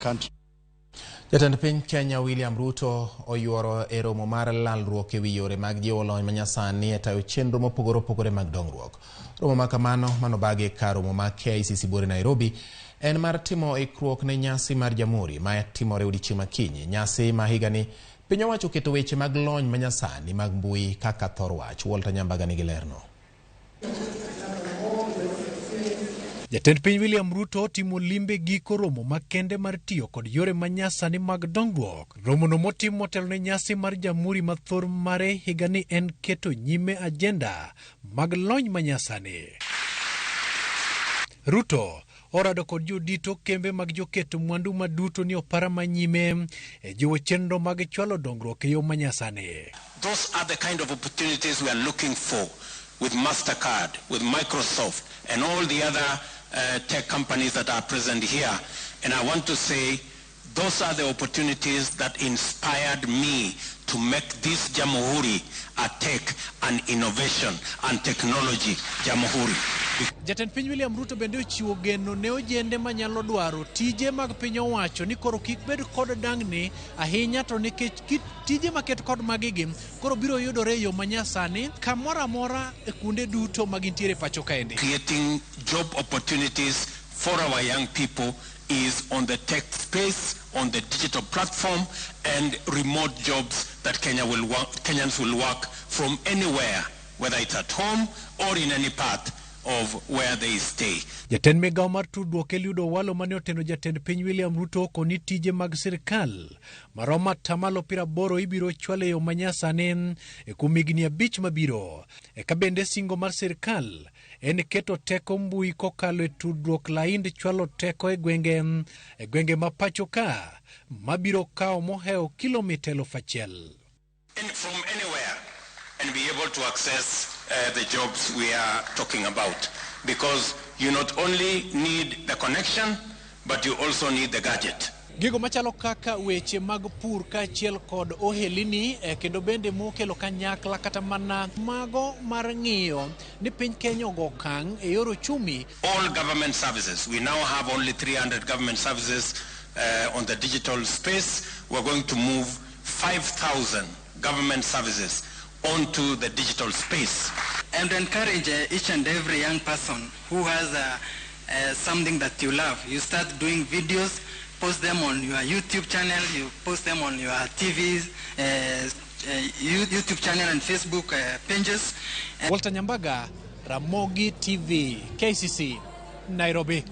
Country. Jatend piny Kenya William Ruto oyuoro e romo mar lalruok ewi yore mag jiwo lony manyasani e tayo chenro mopogore opogore mag dongruok. Romo ma kamano manobagi kar romo ma KICC buore Nairobi en mar timo ikruok ne nyasi mar Jamhuri ma timore odiochieng' makinyi. Nyasi ma higani piny owacho oketo weche mag lony manyasani mag mbui kaka thor wach. Walter Nyambaga nigi lerno. Jatend piny William Ruto otimo limbe giko romo makende mar tiyo kod yore manyasani mag dongruok. Romono motim motelo ne nyasi mar Jamhuri ma thor mare higani en keto nyime ajenda mag lony manyasani. Ruto orado kod jodito kembe mag joket mwandu maduto ni opara manyime e jiwo chenro mag chwalo dongruok e yo manyasani. Those are the kind of opportunities we are looking for with MasterCard, with Microsoft, and all the other tech companies that are present here. And I want to say those are the opportunities that inspired me to make this Jamhuri a tech and innovation and technology Jamhuri. Jatend piny William Ruto bende ochiwo geno ne ojende manyalo dwaro tije mag piny owacho ni koro kik bed kod dangni ahinya to nikech kit tije maket kod magigi koro biro yudore e yo manyasani kamoro amora e kuonde duto magintiere pacho kaendi. Creating job opportunities for our young people is on the tech space, on the digital platform, and remote jobs that Kenyans will work from anywhere, whether it's at home or in any part of where they stay. Jatend migawo mar tudruok Eliud Owalo mane oteno jatend piny William Ruto koni tije mag sirkal maromo atamalo 80 ibiro chwal e yo manyasani e kuom higni 5 mabiro. Eka bende singo mar sirkal en keto teko mbui kokalo e tudruok laind chwalo teko e gwenge ma pacho ka mabiro kawo mohewo kilomita 1000. From anywhere and be able to access the jobs we are talking about, because you not only need the connection but you also need the gadget. Gigo machalo kaka weche mag pur kaachiel kod ohelini kendo bende mokelo kanyakla kata mana mago mar ng'iyo ni piny Kenya ogo okang' e yor ochumi. All government services, we now have only 300 government services on the digital space. We're going to move 5,000 government services onto the digital space. And encourage each and every young person who has something that you love. You start doing videos, post them on your YouTube channel, you post them on your TVs, YouTube channel and Facebook pages. Walter Nyambaga, Ramogi TV, KCC, Nairobi.